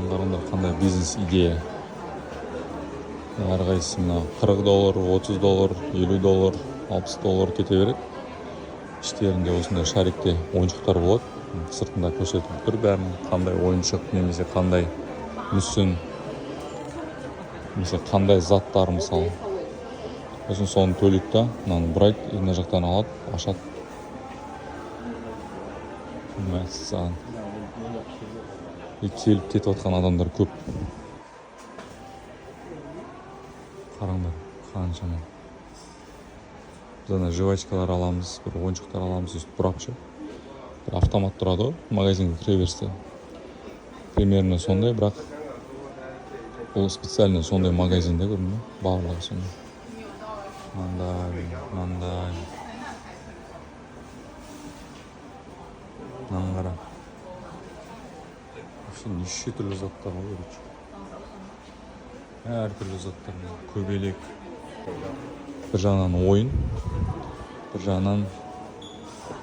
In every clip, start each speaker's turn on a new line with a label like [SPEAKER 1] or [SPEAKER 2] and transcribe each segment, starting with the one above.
[SPEAKER 1] Қараңдар, қандай бизнес идея. Әрқайсысы мына 40 доллар, 30 доллар, 50 доллар, 60 доллар кете береді. Іштерінде осындай шарикте ойыншықтар болады. Сыртында көрсетіп тұр бәрін, қандай ойыншық немесе қандай мүсін, немесе қандай заттар, мысалы. Сосын соны төлейді да, мынаны бұрайды и мына жақтан алады, ашады. Мәссаған! И келіп кетіп жатқан адамдар көп. Қараңдар, қаншама. Біз ана жвачкалар аламыз, бір ойыншықтар аламыз, өйстіп бұрап ше. Бір автомат тұрады ғой магазинге кіре берісте, примерно сондай, бірақ бұл специально сондай магазин да, көрдің бе? Барлығы сондай, мынандай, мынандай. Мынаны қара, вообще неше түрлі заттар ғой, короче, әртүрлі заттар. Көбелек. Бір жағынан ойын, бір жағынан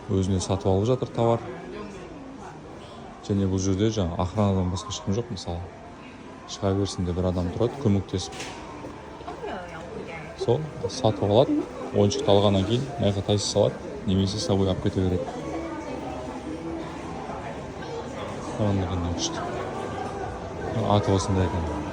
[SPEAKER 1] өзіне сатып алып жатыр товар. Және бұл жерде жаңағы охранадан басқа ешкім жоқ. Мысалы, шыға берсін де бір адам тұрады көмектесіп. Сол сатып алады, ойыншықты алғаннан кейін мына жаққа таси салады немесе с собой алып кете береді. Қараңдар, қандай күшті. Аты осындай екен.